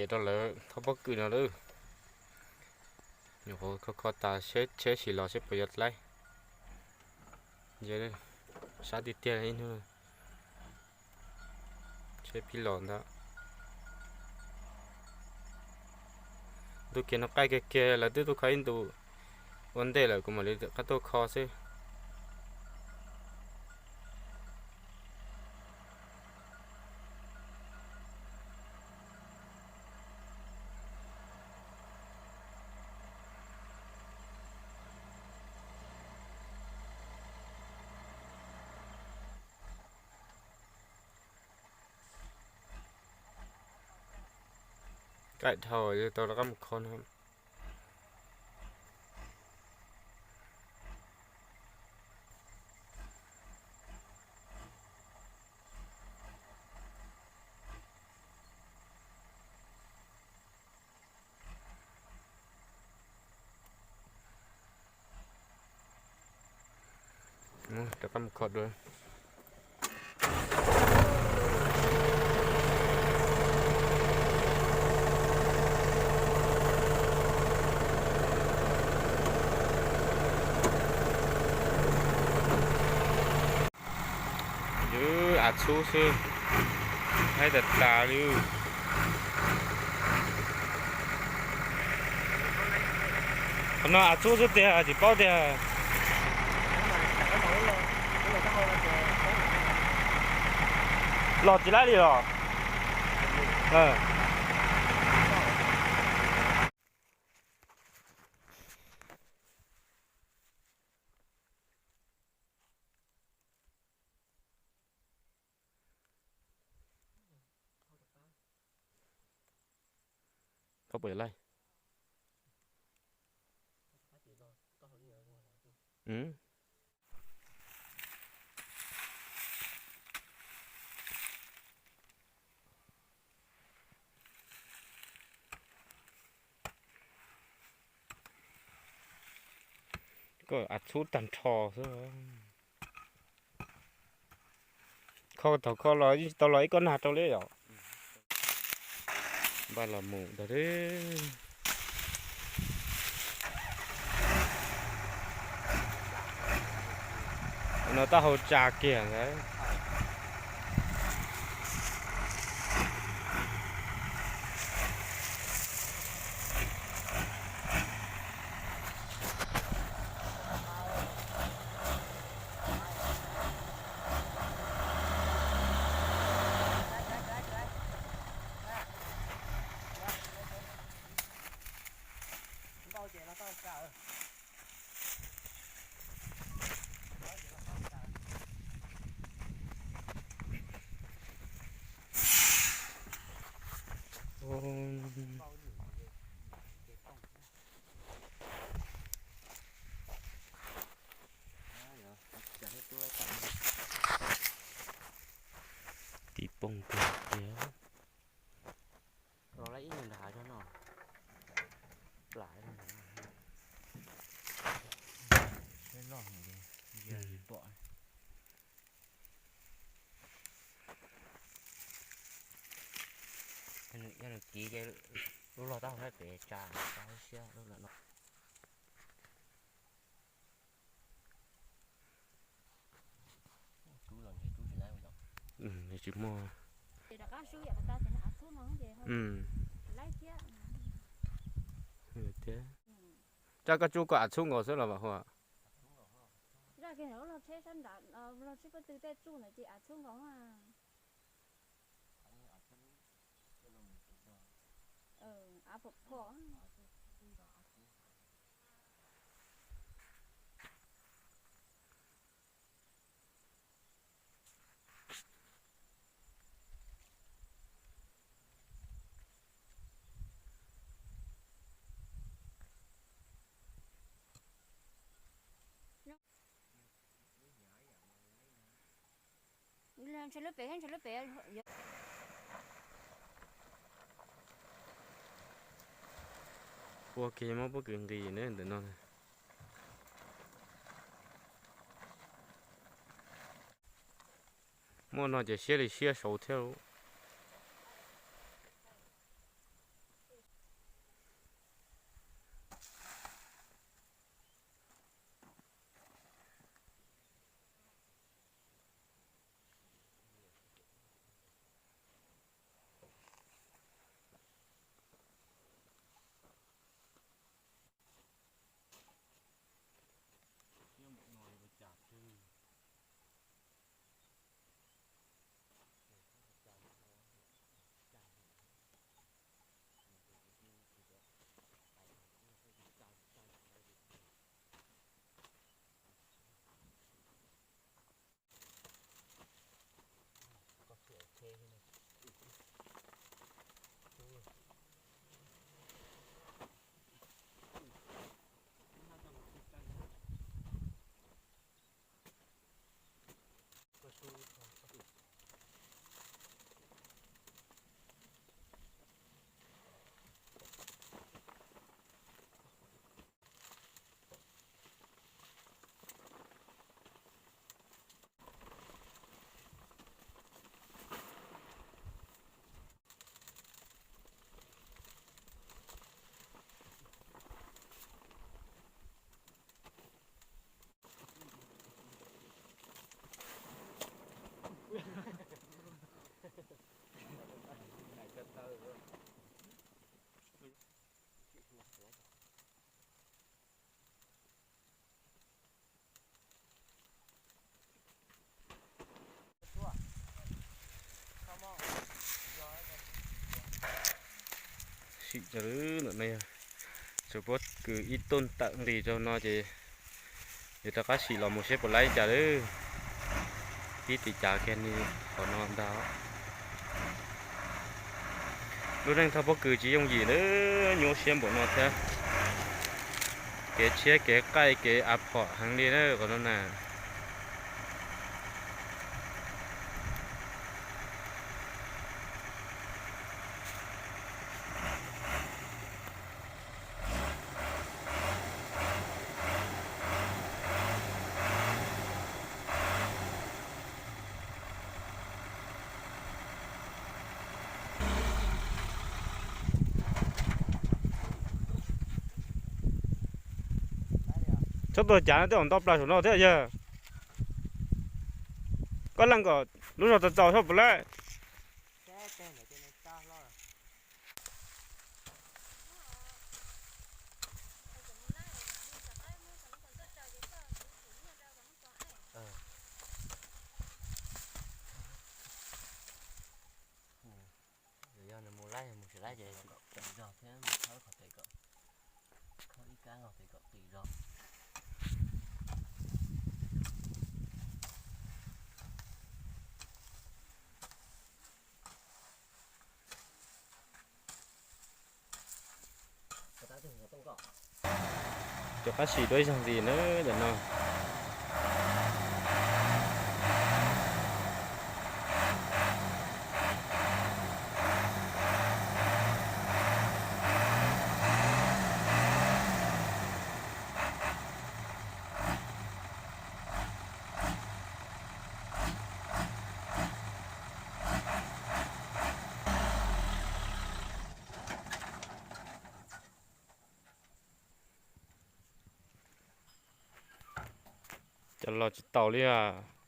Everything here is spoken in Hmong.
Ces rau lawv thauj pob kws no lawm. Nyuam qhuav kho kho tas seb tsheb sim los seb puas yuav dlaib. Sab tiag tiag ib hnub tsheb pib los ntag. Ntu kiag no qaij kiag kiag lawv twb tuaj kho ib ntus ua ntej lawm kuv mam li rov qab tuaj kho xwb. Qaij dhau tau rov qab mus kho no. Rov qab mus kho dua. Yus av txhub xwb, haib tas tas li. Qhov no av txhub xwb tiag tsis paub tiag. Los tsis laib li los. Tau puas laij? Koj av txhub tag nrho xwb. Kho thaum kho los yeej tsis tau los ib kob nag rau li yom. Npaj los mus ntag. No taub hau tsa kiag ntawd. Tiv poob tiag tiag. Los lawm ib nyuag nram hav zog no. Plam. Peb loj heev li, ntiag tsis pom. Yog nws kiv ces lub log taub hau pem tsa, tsa siab lub lawm no. Tsis muaj. Thiab, rab koj tsuj koj av txhub nkaus xwb los vam hu. Zaj kiag ntawm lub log tsheb sab nram, log tsheb pob tw tej tsuj ntawd ces av txhub nkaus mas. Av phom phom. Ntshe lub pem, ntshe lub pem. Ua kiag muab pob kws nqis ne ntawm no. Muaj no ces siab li siab saud thiab. Sim no, ntawm no yog tsuas pob kws ib tuj tawm nqis rau no ces yuav rov qab sim los mus seb puas laib cas lawm. Pib tim cav kiag li qhov no ntag. Lub neej thauj pob kws tsis yooj yim na, nyuaj siab npaum no thiab. Kev tshiab kev qaij kev av phom heev li na qhov no na. Txhob tuag cav no, twb ntau plaws saum no thiab yog. Koj leej kom lub zog txaus txaus soj puas laib. Yog nws mus laib, mus tsis laib ces kom qis zog thiab, mus khawb qhov tes kom, khawb ib kab qhov tes kom qis zog. Rov qab sim dua ib zaug ntxiv na ntawm no. Cov los tsis taus li as.